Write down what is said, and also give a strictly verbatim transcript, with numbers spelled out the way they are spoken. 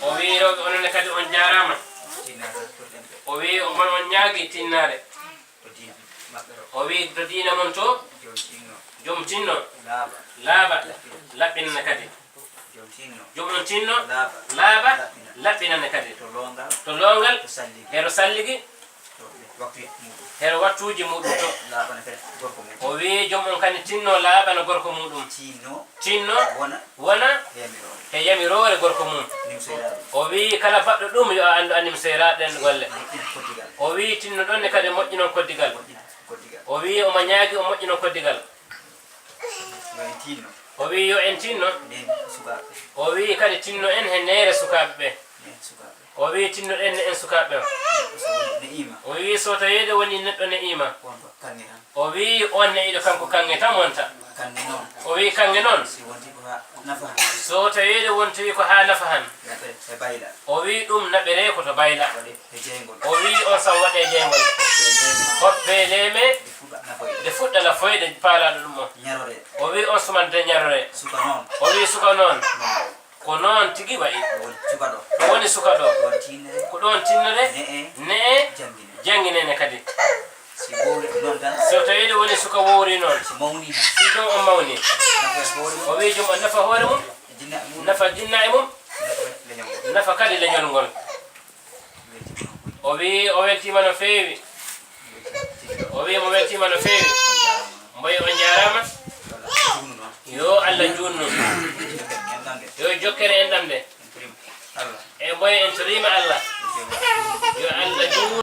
O wii rewɓe, onon ne kadi on jaaraama. O wii omon on ñaagi tinnaare. O wii to diina mon to, joom tinno, laaɓa, laɓɓinana kadi. Joom on tinno, laaɓa, laɓɓinana kadi. To loongal, hero salligi, hero wattuuji muuɗum to. O wii joom on kadi tinno laaɓana gorko muuɗum. Tinno wona he yamiroore gorko mum. O wii kala baɗɗo ɗum yo a anndu a nimsoyraa ɗeen golle. O wii tinno ɗon ne kadi moƴƴinon koddigal. O wii omo ñaagi o moƴƴinon koddigal. O wii yo en tinno. O wii kadi tinno en he neere sukaaɓe ɓe. O wii tinno ɗen ne en sukaaɓe ɓe. O wii so taweede woni neɗɗo ne'iima. O wii on ne'iiɗo kanko kaŋŋe tan wonta. O wii kaŋŋe noon. So taweede wontoyi ko haa nafa han. O wii ɗum naɓiree ko to bayla. O wii on saw waɗee jeyngol. Hoppee leeme. Nde fuɗɗa lafoyde paalaaɗo ɗum on. O wii on sumande ñaroree. O wii suka noon. Ko noon tigi wayi. Ɗo woni suka ɗo. Ko ɗoon tinnere. Ne'e. Jannginee ne kadi. So tawiide woni suka wowri noon. Si joom on mawni. O wii joom on nafa hoore mum. Nafa jinna e mum. Nafa kadi leñol ngol. O wii o weltiima no feewi. O wii mo weltiima no feewi. Mboye on jaaraama. Yo Allah juutnu. Yo jokkere enɗam nde. E mboye en toriima Allah. Yo Allah juutnu.